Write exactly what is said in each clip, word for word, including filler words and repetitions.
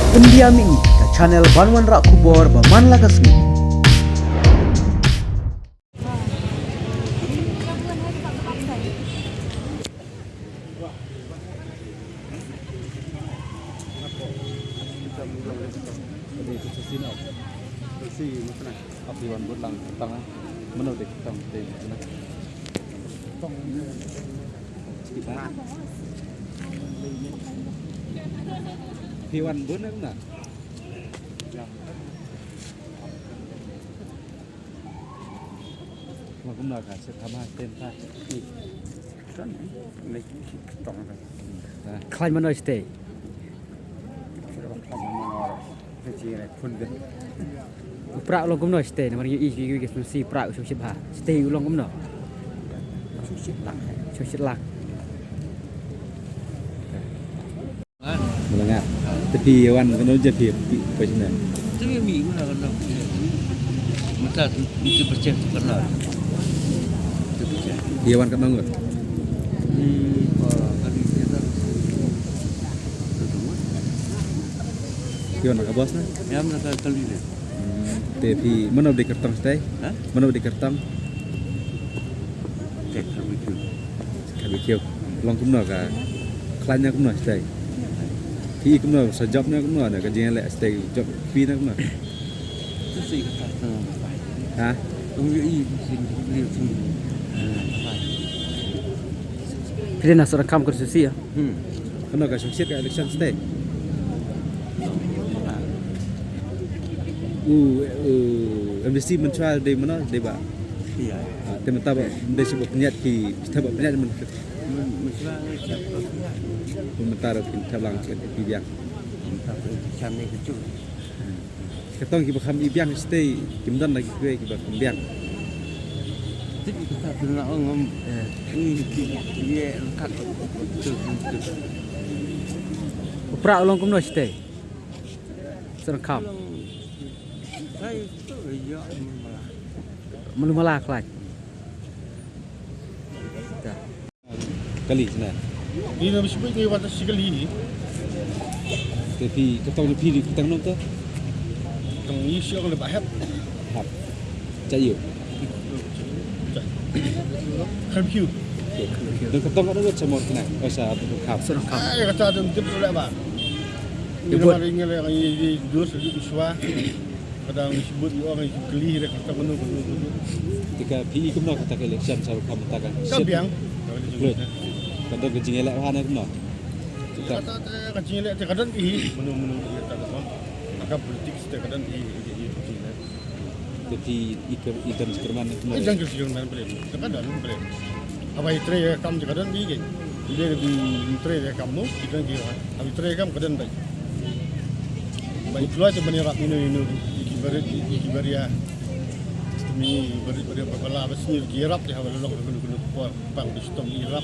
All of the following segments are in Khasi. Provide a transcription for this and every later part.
India Mihmih, ka channel ban wanrah khubor ba man la ka sngi. Phi wan bun em na. Wan kumno ka sep hama tem ta. Kan, ne, tong. Khlaiñ mano stay. Khlaiñ mano. Te chi ne phun de. U Prah u long kumno stay, namar ngi ïohi ki, ki, ki, si Prah u shu shit bha. Stay u long kumno? Shu shit lang. Shu shit lang. Mala nga. Te phi wan kano je phi, phi, phi sini? Te phi mi guna kano. Mata tu, tu pecah tu kena. Tu pecah. Phi wan kano ngut? Ni, ah, kali dia tak. Tu tu. Phi wan ka bos na? Ya, mana kali dia. Hmm, te phi mano dei kyrtong stay? Ha? Mano dei kyrtong? Tek karbecue. Karbecue. Long kumno ka khlaiñ na kumno stay? Phi kumno sa jop na kumno na ka jingïaleh stay jop phi na kumno? Tu si ka ta tu. Ha? Tung yu i sing sing. Phi na sara kam kar susi ya. Hmm. Kano ka shongshit ka election stay? U, u, M D C mynshwa dei mano, dei ba? Iya. Ah, te mynta ba, dei shu ba pynïaid ki, kita ba pynïaid mynta. Mynshwa, mynshwa. Mynta ruh ki thep lang ki biang. Mynta ruh ki cham ni kechu. Katong kiba kham i biang stay, kim don lagi kiwei kiba kham biang. Tik kita tu na ong ngam, eh, ni ki, ye, kat. Tu, tu, tu. U Prah u long kumno stay? Sara kam. Sai tu ya mala. Mala mala khlaiñ. Kali sna. Ni na bishbut ni wat shi kali. Te phi katong ni phi di katong nong to? Tong ni shi ong le ba hep. Hap. Cha yu. Khan phi. Don katong ada ngot sa mor kna. Oh, sa khap. Sa khap. Ai, kata don tip le ba. Ni ba ring le ngi di dos di uswa. Kadang disebut ïa orang ïa keli dia kata kenu kenu kenu. Tika phi kumno kata ka election sa ka mynta ka. Ka biang. Lut. Ka don ka jingïaleh ha na kumno. Kata ka jingïaleh te ka don hi menu menu ïa ta ka. Ka politik te ka don hi ïa jingïaleh. Te phi i ka i ka jingkyrmen kumno. I jingkyrmen bre. Te ka don bre. Haba i trei kam te ka don hi ke. I dei i trei kam mo, i don ki haba i trei kam ka don bai. Ba i kloi te ban ïarap ino ino i ki barit i ki baria. Mi barit barit ba la ba sni ki ïarap te haba long kunu kunu por pang bi stom ïarap.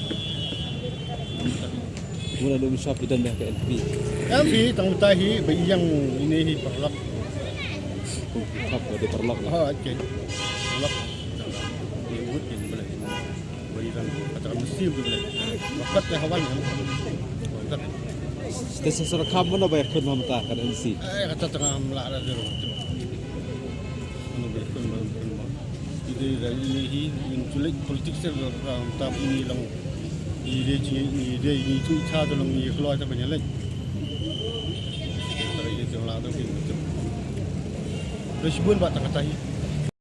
Mula dum shop i don ba ka N P P. N P P tang utai hi ba i yang ine hi paralok. Shop ba di paralok. Oh, okay. Paralok. Ni wut ni bela. Bagi kan kata kan mesti begitu. Bakat te hawan kan. Bakat. Te sa sara kam mano ba ïakhun mynta ka N C. Eh, kata tengah melak dah dulu. Mano ba ïakhun mano ba. Ide dari ini hi, ini tulik politik ser dah tam ini lang. Ide ji, ide ini tu cha tu lang ini keluar ta banyak lagi. Tara ide tu lah tu. Dah shibun ba ta kata hi.